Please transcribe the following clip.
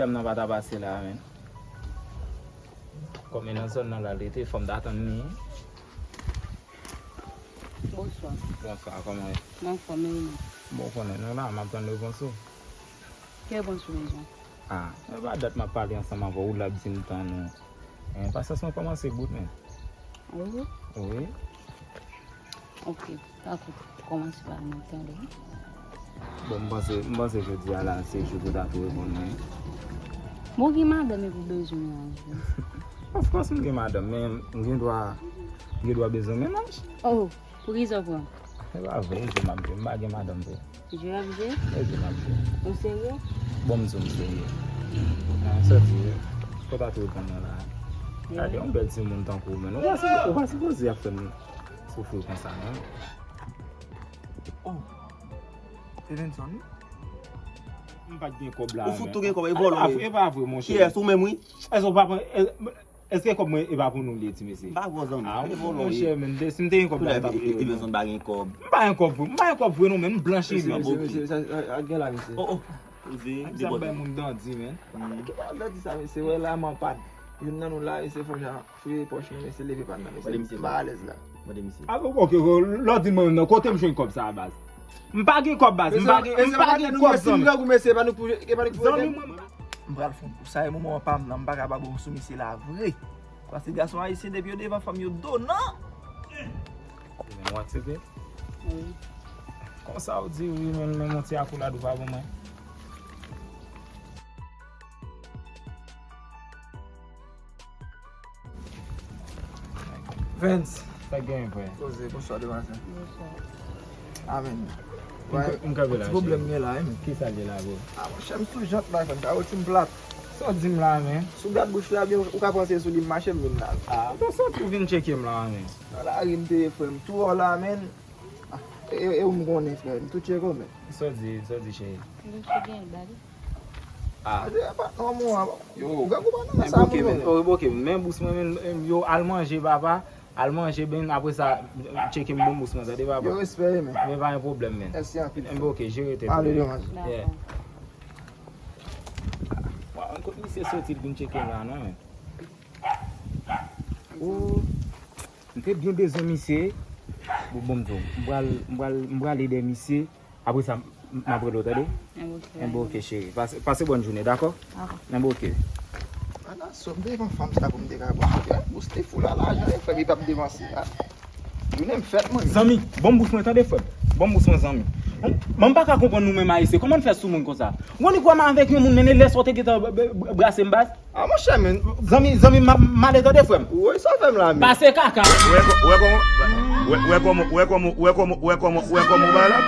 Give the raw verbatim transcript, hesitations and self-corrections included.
Dam nan pa ta pase la, men. Kòm e nan zòn nan la, li te fò m ta tann li. Bonswa. Bonswa, kòman w ye? Mwen anfòm, e ou menm? Bon, ou konnen, nou la, m ap tann repons ou. Ki repons ou bezwen? Ah, e pa dat m ap pale ansanm avè w, ou l ap di m tann ou. Eh, pasyans mwen kòmanse bout, men. Ah wi? Wi. Ok, pa koute. Kòmanse pa nan tande. Bon, m panse, m panse jodi a la, se jou pou ta tou reponn mwen. Bon, gen madanm epi w bezwen mennaj, wi. Of course, m gen madanm, men m gen dwa, m gen dwa bezwen mennaj. Oh, pou ki sa w pran? E pa vre, jwe m ap jwe, m pa gen madanm vre. Jwe ap jwe? E jwe m ap jwe. Ou serye? Bon, m di w m serye. Ah, sa di, fò ta tou reponn mwen la. Gade, yon bèl timoun tankou w, men ou pa sipo-, ou pa sipoze ap fè m soufri konsa, non. Oh. Stevenson, wi. M pa t gen kòb la. Ou fout tou gen kòb, e vòlò w ye. E pa vre, monchè. Kiyès, ou menm, wi? Èske w pa pran, èske kòb mwen e pa pou nou l ye, ti mesye? M pa vòlò, non. Ah, e vòlò w ye. Monchè, men, si m te gen kòb la, m t ap peye. Stevenson pa gen kòb. M pa gen kòb vre, m pa gen kòb vre, non, men, m blanchi, men. Mesye, mesye, sa, sa, sa gen la, mesye. Oh, oh. Poze, debòde. Sa bay moun dandi, men. Ki pa dandi sa, mesye? Wè la, manpad. Youn nan nou la, mesye, fò jan. Fouye pòch mwen, mesye, leve pa nan, mesye. Mande misye. M pa alèz la. Mande misye. Ah, ok, ok, lè w di m mwen menm nan, kote m jwenn kòb sa a, baz? M pa gen kòb, baz. M pa gen, m pa gen kòb, zanmi. Zanmi mwen, m pa. M pral fè yon kou. Sa e moman pa m nan, m pa ka ba bon sou misye la vre. Paske gason ayisyen, depi yo devan fanm, yo donan. Ou aksepte? Wi. Konsa w di wi, men, men yon ti akolad ou pa ban mwen. Vince. Sa k genyen, frè? Poze, bonswa, demwazèl. Bonswa. Amen. M ka-, m kanpe la, cheri. Ti pwoblèm gen la, wi, men. Kisa l ye la, bro? Ah, monchè, m sou jant la, frè m, kawotch m plat. Sa w di m la, men? Si w gad bouch la byen, ou ka panse sou li m mache, m vin la. Ah, sa w soti w vin tcheke m la, men? Nan lari m te ye, frè m. Tou wè w la, men. Ah, e, e, e ou m konnen, frè m. Tou tcheke w, men. Sa w di, sa w di, cheri? Li te gen bali. Ah. Yo, grangou pa nan sa, men. Oh, ok, men bous mwen, men, yo al manje, papa. Al manje, ben, apre sa, tcheke m bon bous mwen, tande, papa. Yo, respè, men. Men pa gen pwoblèm, men. Mèsi anpil, frè. Ok, jere tèt ou. Ale, demwazèl. Yeah. Dakò. Bon, kot misye soti, l vin tcheke m la, non, men. Oh. M te byen bezwen misye. Bon, bon, m di w, m pral, m pral, m pral ede misye. Apre sa, m, m ap rele w, tande? Enben, ok, cheri. Pase, pase bòn jounen, dakò? Dakò. Enben, ok. Ala sòm devan fanm sa pou m te ka pran. Bous te fou la, lajan e frè m, li p ap depanse la. Jounen m fèt, mwen. Zanmi, ban m bous mwen, tande, frè m. Ban m bous mwen, zanmi. Mwen, mwen pa ka konprann nou menm Ayisyen. Kòman n fè sou moun konsa? Ou konn ou kòman avèk yon moun, men lè sa w te gentan b-, b-, b-, brase m, baz? Ah, monchè, men. Zanmi, zanmi, m ap, m ale, tande, frè m. Woy, sa w fè m la, men. Pase kaka. Wè kò-, wè kòman, wè, wè kòman, wè kòman, wè kòman, wè kòman, wè kòman w bay la?